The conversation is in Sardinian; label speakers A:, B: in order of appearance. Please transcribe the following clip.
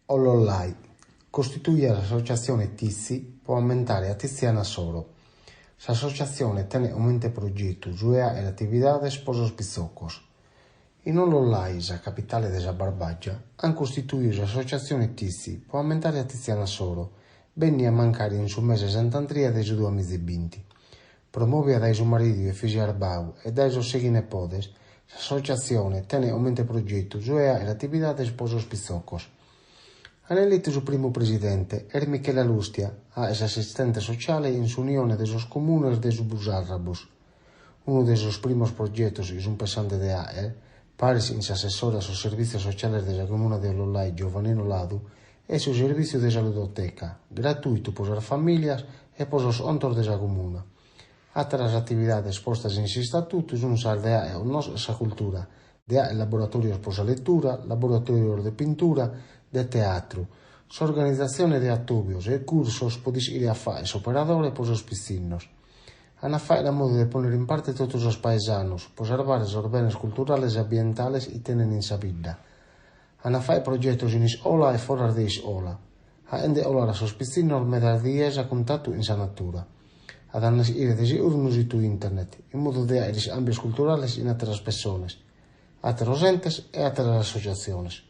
A: Ollollai, costituida s'associatzione Tizi pro ammentare a Tiziana Soro. S'associatzione tenet comente progetu su 'e àere atividades pro sos pitzocos. In Ollollai, sa capitale de sa Barbàgia, ant costituidu s'associatzione Tizi pro ammentare a Tiziana Soro, bènnida a mancare in su mese 'e Sant'Andria de su duamìgia e binti. Promòvida dae su maridu Efisio Arbau e dae sos sèighi nepodes, s'associatzione tenet comente progetu su 'e àere atividades pro sos pitzocos. Ant eletu su primu presidente, est Michela Lustia, a est assistente sociale in s'Unione de sos Comunes de su Sarrabus. Unu de sos primos progetos chi sunt pensende de àere, paris chin s'assessore a sos servìtzios sociales de sa Comuna de Ollollai Giovannino Ladu, est su servìtziu de sa ludoteca, gratùitu pro sas famìlias e pro sos contos de sa Comuna. Àteras atividades postas in s'istatutu sunt sas de àere connòschere sa cultura, de àere laboratòrios pro sa letura, laboratòrios de pintura, de teatru, s'organizatzione de atòbios e cursos pro ischire a fàghere s'operadore pro sos pitzinnos. Ant a fàghere a modu de pònnere in parte totu sos paesanos pro sarvare sos benes culturales e ambientales chi tenent in sa bidda. Ant a fàghere progetos in iscola e foras de iscola, faghende colare a sos pitzinnos medas dies a cuntatu chin sa natura. At a naschire de seguru unu situ internet, in modu de àere iscàmbios culturales chin àteras pessones, àteros entes e àteras associatziones.